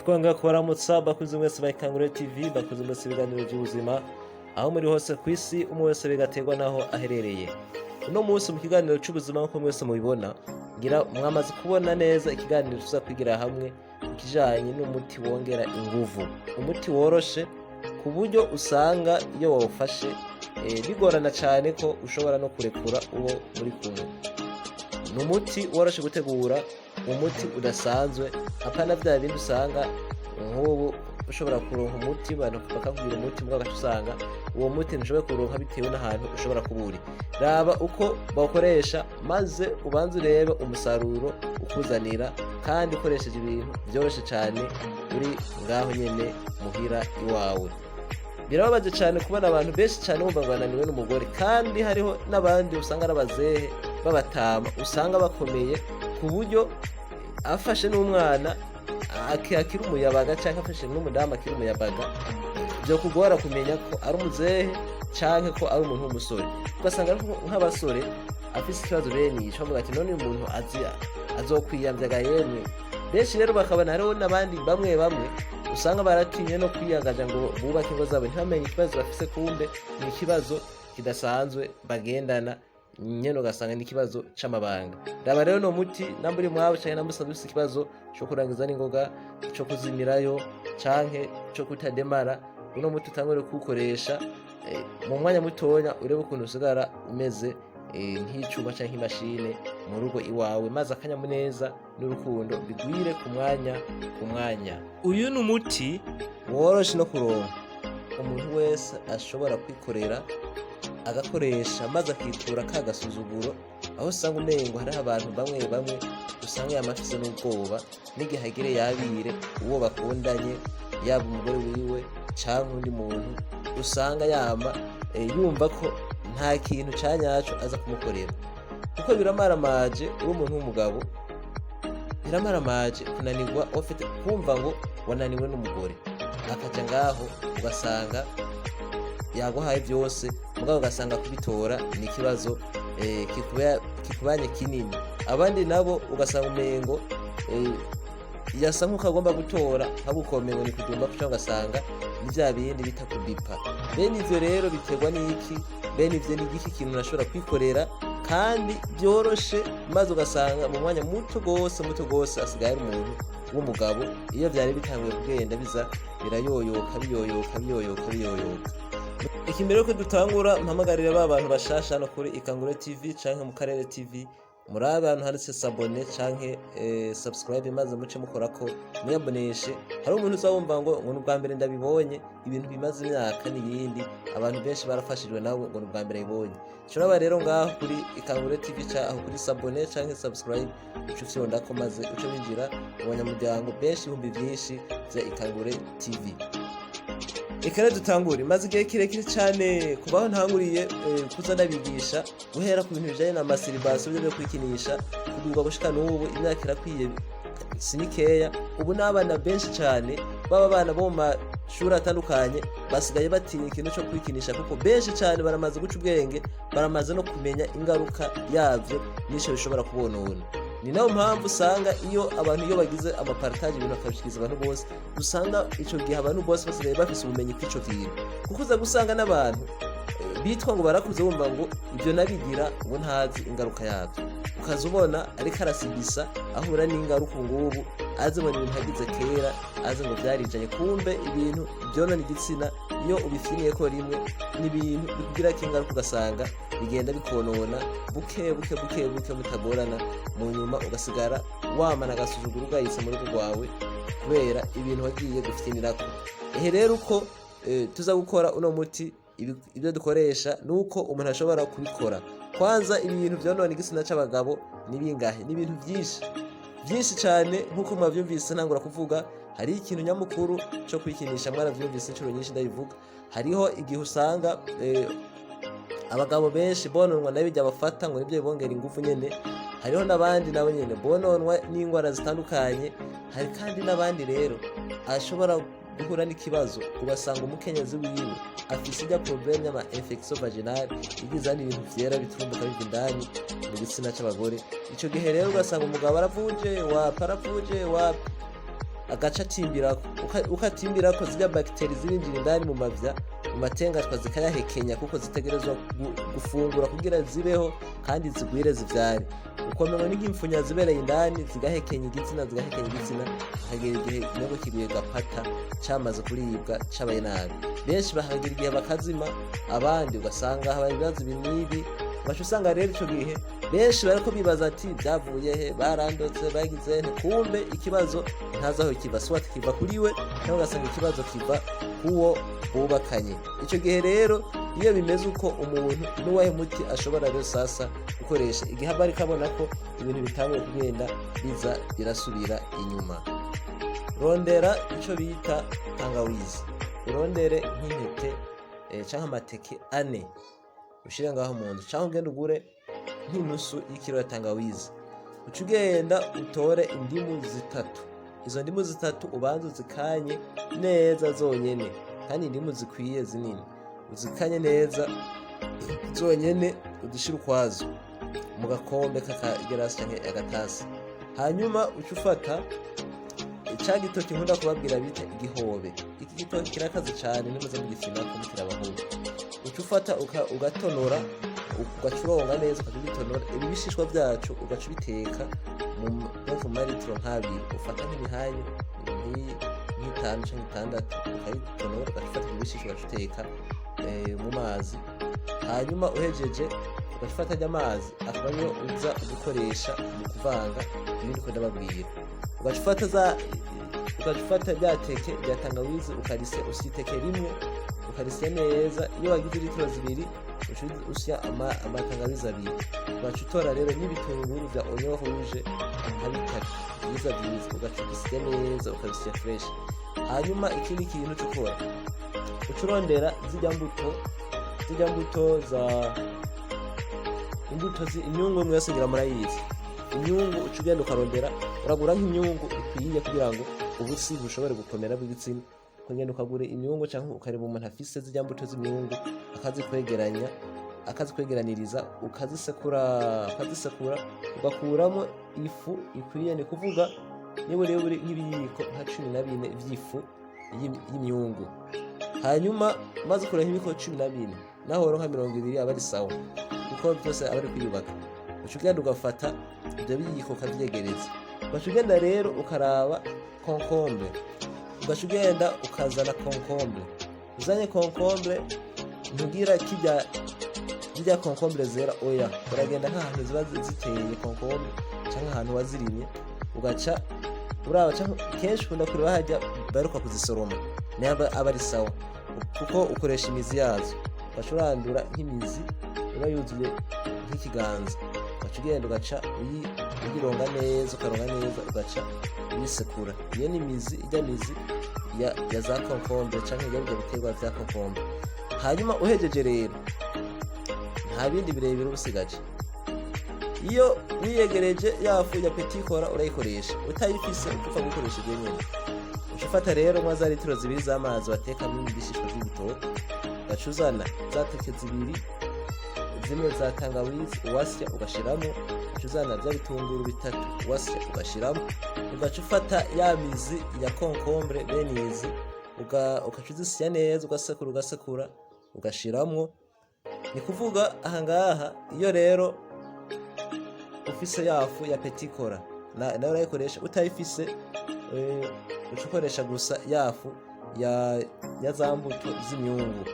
Twongera kubaramutsa, bakunzi mwese ba Ikangure TV, bakunzi mwese ibiganiro by'ubuzima, aho muri hose ku isi, umwe wese bigaterwa naho aherereye. Uno munsi mu kiganiro cy'ubuzima, nk'uko mwese mubibona, ngira mwamaze kubona neza ikiganiro tuza kwigira hamwe ikijanye n'umuti wongera inguvu, umuti woroshe ku buryo usanga iyo wawufashe bigorana cyane ko ushobora no kurekura uwo muri kumwe. Ni umuti woroshe gutegura, umuti udasanzwe, apana bya bindi usanga nk'ubu ushobora kuronka umuti, abantu bakakubwira umuti, mugabo ugaca usanga uwo muti ntushoboye kuronka bitewe n'ahantu ushobora kuba uri. Raba uko bawukoresha maze ubanze urebe umusaruro ukuzanira, kandi ukoresheje ibintu byoroshe cyane uri ngaho nyene muhira iwawe. Birababaje cyane kubona abantu benshi cyane bumva ngo bananiwe n'umugore, kandi hariho n'abandi usanga ari abazehe b'abatama, usanga bakomeye ku buryo afashe n'umwana akiri umuyabaga, cyangwa afashe n'umudamu akiri umuyabaga, byo kugora kumenya ko ari umuzehe canke ko ari umuntu w'umusore. Ugasanga ari nk'abasore afise ikibazo bene ico, bavuga ati: "None uyu muntu azi azokwiyamvyaga yemwe?" Benshi rero bakabona hariho n'abandi bamwe bamwe usanga baratinye no kwiyagaja ngo bubake ingo zabo, ntibamenye ikibazo bafise, kumbe ni ikibazo kidasanzwe bagendana nyene, ugasanga ni ikibazo c'amabanga. Raba rero no muti, namba uri mwabo canke namba usanzwe ufise ikibazo co kurangiza n'ingoga, co kuzimirayo canke co kutademara, uno muti utangure kuwukoresha mu mwanya mutonya, urebe ukuntu usigara umeze nk'icuma canke nk'imashine mu rugo iwawe, maze akanyamuneza n'urukundo bigwire ku mwanya ku mwanya. Uyu ni umuti woroshe no kuronka, umuntu wese ashobora kwikorera agakoresha, maze akitura ka gasuzuguro, aho usanga umengo hariho abantu bamwe bamwe usanga yamafise n'ubwoba n'igihe agire yabire uwo bakundanye, yaba umugore wiwe canke undi muntu, usanga yama yumva ko nta kintu ca nyaco aza kumukorera. Kuko biramaramaje, uri umuntu w'umugabo, biramaramaje kunanirwa ufite kumva ngo wananiwe n'umugore, akaja ngaho ugasanga yaguhaye byose, mugabo ugasanga kubitora ni ikibazo kikubanye kinini. Abandi nabo ugasanga umengo yasa nk'uko agomba gutora nkagukomengo ni kudumba, cyangwa ugasanga ni bya bindi bita kubipa. Bene ivyo rero biterwa n'iki? Bene ivyo ni igiki kintu nashobora kwikorera kandi byoroshe, maze ugasanga mu mwanya muto gose, muto gose, asigaye ari umuntu w'umugabo, iyo vyari bitanguye kugenda biza birayoyoka, biyoyoka, biyoyoka, biyoyoka? Iki mbere yuko dutangura, mpamagarira ba bantu bashasha hano kuri Ikangure TV canke mu Karere TV, muri abantu handitse s'abonner canke subscribe, maze muce mukorako muyaboneshe. Hari umuntu uzawumva ngo ni ubwa mbere ndabibonye, ibintu bimaze imyaka n'iyindi, abantu benshi barafashijwe nawe, ngo ni ubwa mbere abibonye. Turaba rero ngaho kuri Ikangure TV ca aho kuri s'abonner canke subscribe, uce ufyondako maze uce winjira mu banyamuryango benshi ibihumbi vyinshi vya Ikangure TV. Reka rero dutangure. Maze igihe kirekire cyane kubaho ntanguriye kuza ndabigisha guhera ku bintu bijanye na masturbation, byo kwikinisha, kuduga gushika n'ubu imyaka irakwiye, si mikeya. Ubu n'abana benshi cyane, baba abana bo mu mashuri atandukanye, basigaye batinya ikintu cyo kwikinisha, kuko benshi cyane baramaze guca ubwenge, baramaze no kumenya ingaruka yabyo n'icyo bishobora kubonona. Ni nayo mpamvu usanga iyo abantu, iyo bagize ama partage, ibintu bakabishikiriza abantu bose, usanga ico gihe abantu bose basigaye bafise ubumenyi kw'ico kintu, kuko uza gusanga n'abantu bitwa ngo barakuze bumva ngo ibyo nabigira ngo ntazi ingaruka yabyo, ukaza ubona ariko arasibisa ahura n'ingaruka ngubu, azi ngo ni ibintu yagize kera, azi ngo byarijanye, kumbe ibintu byonona igitsina iyo ubifiniye ko rimwe ni ibintu bikugirako ingaruka, ugasanga bigenda bikonona buke buke, buke buke, mutagorana, mu nyuma ugasigara wamana agasuzuguro, ugayitse mu rugo rwawe kubera ibintu wagiye gufinirako. Ehe rero uko tuza gukora uno muti, ibyo dukoresha nuko umuntu ashobora kubikora. Kwanza ibintu vyonona igitsina c'abagabo ni bingahe? Ni ibintu byinshi byinshi cyane, nk'uko mwavyumvise ntangura kuvuga. Hari ikintu nyamukuru cyo kwikinisha, mwaravyumvise inshuro nyinshi ndabivuga. Hariho igihe usanga abagabo benshi bononwa nabijya bafata ngo nibyo bibongera ingufu nyene. Hariho n'abandi nabo nyene bononwa n'indwara zitandukanye. Hari kandi n'abandi rero ashobora guhura n'ikibazo, ugasanga umukenyezi wiwe afise ijya problème y'ama infection vaginale, igiza n'ibintu vyera biturumbuka biva indani mu gitsina c'abagore. Ico gihe rero ugasanga umugabo aravuje wapa, aravuje wapa. Agaca atimbirako. Ukatimbirako, zirya bagiteri zirinjira indani mu mavya, mu matengatwa, zikayahekenya, kuko zitegerezwa gufungura kugira zibeho kandi zigwire, zivyare. Ukomengo ni nk'imfunya zibereye indani, zigahekenya igitsina, zigahekenya igitsina, hakagera igihe ikinyobwa kibuye gapata camaze kuribwa, cabaye nabi. Benshi bakagira igihe bakazima, abandi ugasanga habaye ibibazo ibi n'ibi. Ugaca usanga rero ico gihe benshi bariko bibaza ati: "Byavuye he? Barandotse, bagize nte?" Kumbe ikibazo ntazi aho kiva, soit kiva kuri we, cyangwa ugasanga ikibazo kiva kuwo bubakanye. Ico gihe rero iyo bimeze uko, umuntu n'uwahe muti ashobora rero sasa gukoresha igihe aba ariko abona ko ibintu bitanguye kugenda biza birasubira inyuma? Rondera ico bita tangawizi, urondere nk'intete canke amateke ane, ushire ngaho mu nzu, canke ugende ugure nk'inusu y'ikiro ya tangawizi. Uca ugenda utore indimu zitatu. Izo ndimu zitatu ubanze uzikanye neza zonyene, kandi indimu zikwiye zinini, uzikanye neza zonyene, uzishire ukwazo mu gakombe k'akagerasi canke agatasi. Hanyuma uca ufata ca gitoki nkunda kubabwira bita igihobe. Iki gitoki kirakaze cane, ntimuze mugifinako mukirabahungu. Uca ufata ugatonora, ugacuronga neza, ukaca ugitonora ibi bishishwa vyaco, ugaca ubiteka mu maritiro nk'abiri. Ufata nk'imihanyu nk'itanu canke itandatu, ukayitonora, ugaca ufata ibyo bishishwa, ugaca uteka mu mazi. Hanyuma uhejeje, ugaca ufata arya mazi, akaba ariyo uza gukoresha mu kuvanga ibindi uko ndababwira. Ugaca ufata rya teke rya tangawizi, ukarisya, usya iteke rimwe, ukarisya neza. Iyo wagize litiro 2, uca usya amatangawizi abiri. Ugaca utora rero n'ibitunguru vya oignon rouge nka bitatu vyiza vyiza, ugaca ubisya neza, ukabisya fresh. Hanyuma ikindi kintu uca ukora, uca urondera zirya mbuto za imbuto imyungu. Mwese ngira murayizi imyungu. Uca ugenda ukarondera, uragura nk'imyungu ikwiye kugira ngo ubusi bushobore gukomera bw'igitsina. Ukagenda ukagura imyungu, cyangwa ukareba umuntu afise zirya mbuto z'imyungu, akazikwegeranya, akazikwegeraniriza, ukazisekura, ukazisekura, ugakuramo ifu ikwiye. Ni kuvuga niba uri nk'ibiyiko nka 14 vy'ifu y'imyungu. Hanyuma maze ukura nk'ibiyiko 14, naho woronka 20 aba ari sawa, kuko byose aba ari kwiyubaka. Uca ugenda ugafata ibyo biyiko, ukavyegereza. Ugaca ugenda rero ukaraba concombre, ugaca ugenda ukazana concombre. Uzanye concombre, ntugira kirya zirya concombre zera, oya. Uragenda nk'ahantu ziba ziteye concombre, canke ahantu wazirimye, ugaca uraba, canke kenshi ukunda kureba harya baheruka kuzisoroma, niyo aba ari sawa, kuko ukoresha imizi yazo. Ugaca urandura nk'imizi iba yuzuye nk'ikiganza, ugaca ugenda ugaca uyironga neza, ukaronga neza, ugaca uyisekura. Iyo ni imizi, ijya mizi ya za concombre canke ya birya biterwa vya concombre. Hanyuma uhejeje rero, nta bindi birebire uba usigaje. Iyo wiyegereje ya fu ya petit cola, urayikoresha. Utayifise, upfa gukoresha ibyo nyene. Uca ufata rero mwa za litiro 2 z'amazi watekamo ibishishwa vy'ibitoke, ugaca uzana za teke zibiri zimwe za tangawizi uwasya, ugashiramo. Ugaca uzana bya bitunguru bitatu wasya, ugashiramo. Ugaca ufata ya mizi ya concombre bene izi, ugaca uzisya neza, ugasekura, ugasekura, ugashiramwo. Ni kuvuga aha ngaha, iyo rero ufise ya fu ya petit cola, nawe urayikoresha. Utayifise, uca ukoresha gusa ya fu ya za mbuto z'imyungu,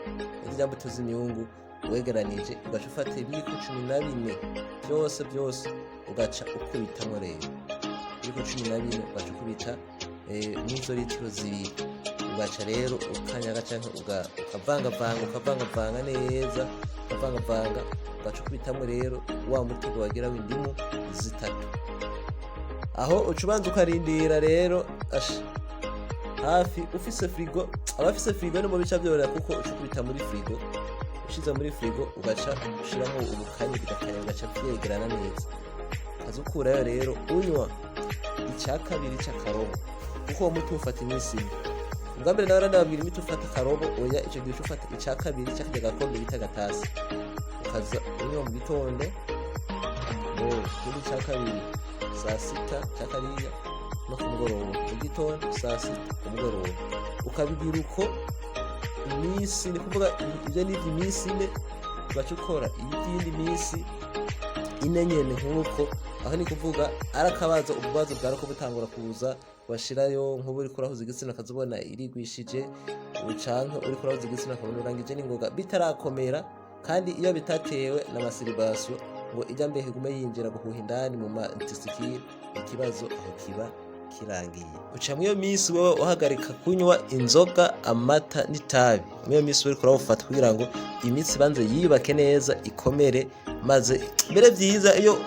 zirya mbuto z'imyungu wegeranije. Ugaca ufata ibiyiko 14 byose byose, ugaca ukubitamwo rero ibiyiko 14, ugaca ukubita n'izo litiro 2. Ugaca rero ukanyaga canke ukavangavanga, ukavangavanga neza, ukavangavanga, ugaca ukubitamwo rero wa mutobe wagira w'indimu zitatu. Aho uca ubanza ukarindira rero asha hafi. Ufise frigo, abafise frigo ni mu bica byorohera, kuko uca ukubita muri frigo. Ushize muri frigo, ugaca ushiramo ubukanye, bigakanya, bigaca vyegerana neza. Ukaza ukurayo rero, unywa icya kabiri c'akarobo, kuko uwo muti ufata iminsi ine. Ubwa mbere nawe ndababwira imiti ufata akarobo, oya. Ico gihe uca ufata icya kabiri c'akarya gakombe bita gatasi, ukaza unywa mu gitondo, bo ikindi cya kabiri saa sita cya kariya. no ku mugoroba, mu gitondo, saa sita, ku mugoroba. Ukabigira uko iminsi, ni kuvuga ibyo ni iminsi 4, ugaca ukora iyindi minsi 4 nyene nk'uko. Aho ni kuvuga ari akabazo, ububazo bwariko butangura kuza washirayo, nk'ubu uriko urahuza igitsina ukazibona irigwishije, canke uriko urahuza igitsina ukabona urangije n'ingoga bitarakomera. Kandi iyo bitatewe na masturbation ngo ijya mbehe igume yinjira guhuha indani mu ma testicules, ikibazo aho kiba kirangiye. Uca muri iyo minsi wowe uhagarika kunywa inzoga, amata n'itabi. Muri iyo minsi uriko urawufata kugira ngo imitsi ibanze yiyubake neza, ikomere. Maze mbere vyiza iyo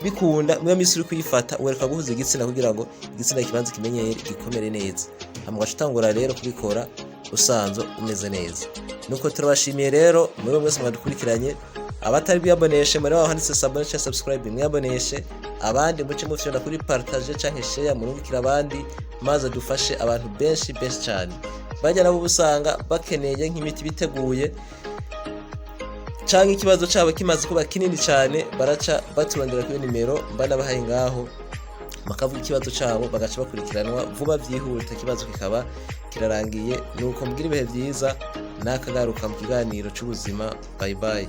bikunda, muri iyo minsi uri kuyifata wereka guhuza igitsina kugira ngo igitsina kibanze kimenyere, gikomere neza. Hama ugaca utangura rero kubikora usanzwe umeze neza. Nuko turabashimiye rero muri mwese mwadukurikiranye. Abatari biyaboneshe, muri aho handitse s'abonner canke subscribe, mwiyaboneshe. Abandi muce mufyonda kuri partage canke share, murungikira abandi, maze dufashe abantu benshi benshi cyane. Bajya nabo usanga bakeneye nk'imiti biteguye, canke ikibazo cabo kimaze kuba kinini cyane, baraca baturondera kuri nimero mba nabahaye ngaho, bakavuga ikibazo cabo, bagaca bakurikiranwa vuba byihuta, ikibazo kikaba kirarangiye. Nuko mugira ibihe byiza, nakagaruka mu kiganiro c'ubuzima. Bye bye.